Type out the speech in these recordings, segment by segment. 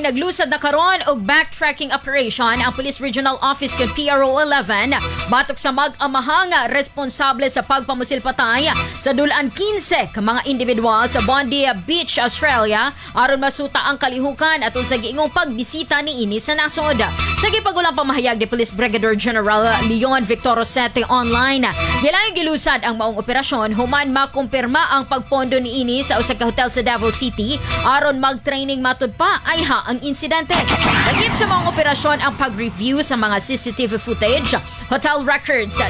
Naglusad na karon og backtracking operation ang Police Regional Office kay PRO 11 batok sa mag-amahang responsable sa pagpamusil-patay sa dul-an 15 ka mga indibidwal sa Bondi Beack, Australia aron masuta ang kalihukan atol sa giingong pagbisita niini sa nasud. Sa gipagulang pamahayag ni Police Brigadier General Leon Victor Rosete online, gilayong gilusad ang maong operasyon human makumpirma ang pagpondo niini sa usa ka hotel sa Davao City aron mag-training matud pa ay ang insidente. Nagip sa mga operasyon ang pag-review sa mga CCTV footage, hotel records,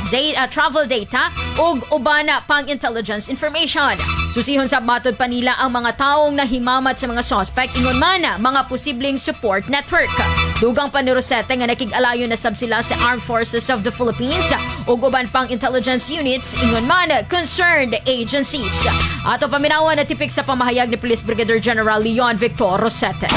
travel data ug uban pang intelligence information. Susihon sa matod pa nila ang mga taong nahimamat sa mga suspect ingon man mga posibleng support network. Dugang pa ni Rosete nga nakig-alayo na sab sila sa Armed Forces of the Philippines ug uban pang intelligence units ingon man concerned agencies. Ato paminawan na tipik sa pamahayag ni Police Brigadier General Leon Victor Rosete.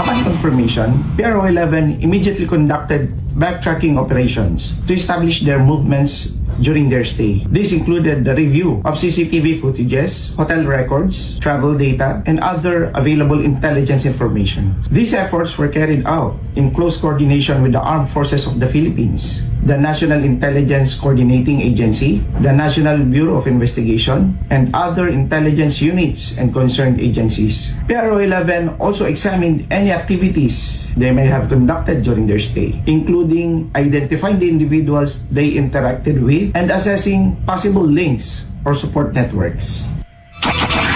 Upon confirmation, PRO 11 immediately conducted backtracking operations to establish their movements during their stay. This included the review of CCTV footages, hotel records, travel data, and other available intelligence information. These efforts were carried out in close coordination with the Armed Forces of the Philippines, the National Intelligence Coordinating Agency, the National Bureau of Investigation, and other intelligence units and concerned agencies. PRO 11 also examined any activities they may have conducted during their stay, including identifying the individuals they interacted with and assessing possible links or support networks.